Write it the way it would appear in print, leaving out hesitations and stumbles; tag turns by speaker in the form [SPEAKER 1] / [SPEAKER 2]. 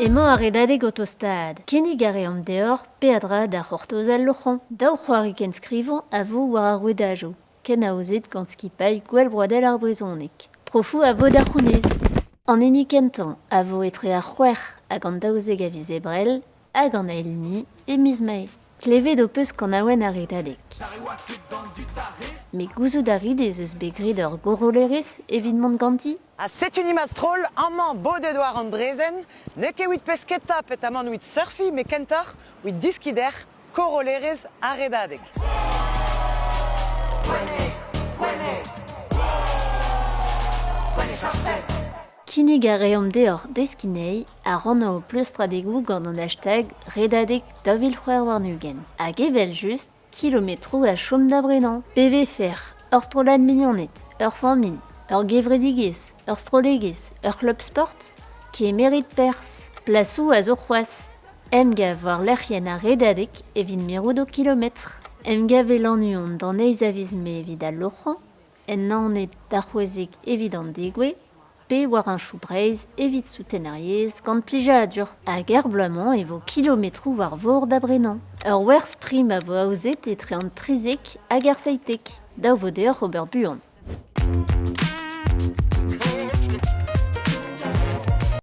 [SPEAKER 1] Emañ ar Redadeg o tostaat. Kinnig a reomp deoc'h peadra da c'hortoz al loc'hañ. Daou c'hoari kenskrivañ a vo war ar rouedadoù, kenaozet gant skipailh Gouel Broadel ar Brezhoneg. Profoù a vo da c'hounez. An hini kentañ a vo etre ar c'hwec'h hag an 12 a viz Ebrel hag an eil hini e miz Mae. Klevet ho peus kanaouenn ar Redadeg. Met gouzout a rit ez eus bet graet ur gorollerez evit mont ganti?
[SPEAKER 2] Ha setu ni ma stroll amañ bodet war an draezhenn, n'eo ket evit pesketa petamant evit surfiñ met kentoc'h evit deskiñ dec'h korollerezh ar Redadeg.
[SPEAKER 1] Kinnig a reomp deoc'h deskiñ anezhi ha rannañ ho pleustradegoù gant an hashtag Redadeg 2026. Hag evel-just, kilometroù a chom da brenañ. Pe vefec'h ur strollad mignoned, ur familh, ur gevredigezh, ur strollegezh, ur c'hlub sport? Kemerit perzh. Plasoù a zo c'hoazh. Emgav war lec'hienn ar Redadeg evit mirout ho kilometr. Emgav e Lannuon d'an eizh a viz Mae evit al loc'hañ, en Naoned d'ar c'hwezek evit an degouezh, pe war heñchoù Breizh evit souten ar yezh gant plijadur. Hag er bloaz-mañ e vo kilometroù war vor da brenañ. Ur werzh prim a vo aozet etre an 13 hag ar 17. Dav vo deoc'h ober buan.